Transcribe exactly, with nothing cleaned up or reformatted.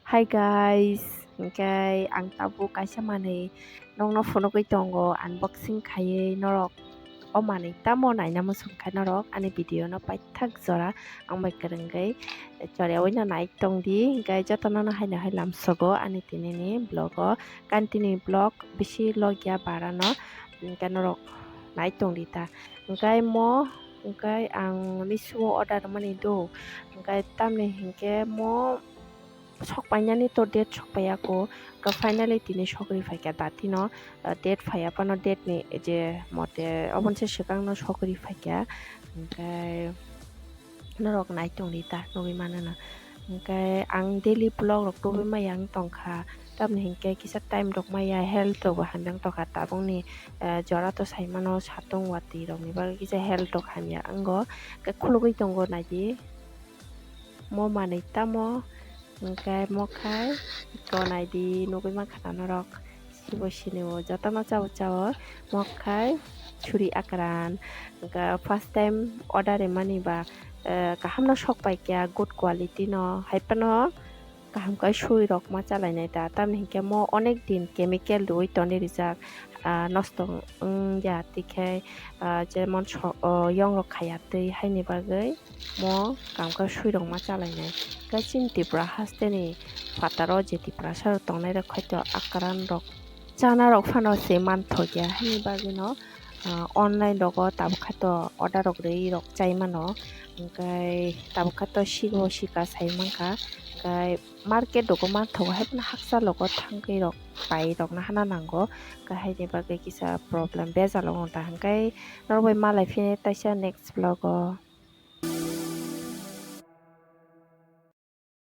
Hi guys, hingke ang tabuk kaisa manwi nokno phunugwi tongo, unboxing khaiwi norok o manwi tamo naina muchung kha norok ani video no paithak jora ang bai kwrwngwi choriyaui no nai tongdi, hingke jotono no haino hai lamsogo ani tinini vlog o, continue vlog bisi logya bara no, hingke norok nai tongdi ta, hingke mo, hingke ang Meesho o order rwmani do, hingke tamni hingke mo. Sok painani to date sok paiya ko, ka finally tini sokri phaikha datino, ah, date phaiya phano date ni je mote oboni se swkang no sokri phaikha, hingke norok nai tongdi ta nugwi mano na, hingke ang daily vlog rok tubui maya wng tongkha, tamni hingke kisa time rok maya health rok bo hamya wng tongkha tabukni, ah, jora to saimano satung watwi rokni bagwi kisa health rok hamya wngo, hingke khulugwi tongo naidi. Mo manwi tamo, hingke mo khai tonai di nugwi mankha na norok, sibo sini o jotono chao chao, mo khai churi akran, hingke first time order rimani ba, eh, kaham no sok paikha, good quality no, hai phano kaham khe sui rok ma chalainai ta, tamni hingke mo onek din chemical rwui toni rijak, ah, nosto wngya, tikhe, ah, jemon so-, o, yong rok khaya twi haini bagwi. Mo kam khe sui rok ma chalainai. Khe chini Tripura haste ni phataro je Tiprasa rok tongnai rok khaito akran rok chana rok phano se manthokya. Haini bagwi no, ah, online rogo tabuk khaito order rok rwi rok chai mano. Hingke tabuk khaito sigo sika sai mankha. Hingke market rogo manthogo, hai phano haksa logo thangwi rok pai rok no hana nango. Hingke haini bagwi kisa problem bejal wngo ta. Hingke norok bai malai phini taisa next vlog o.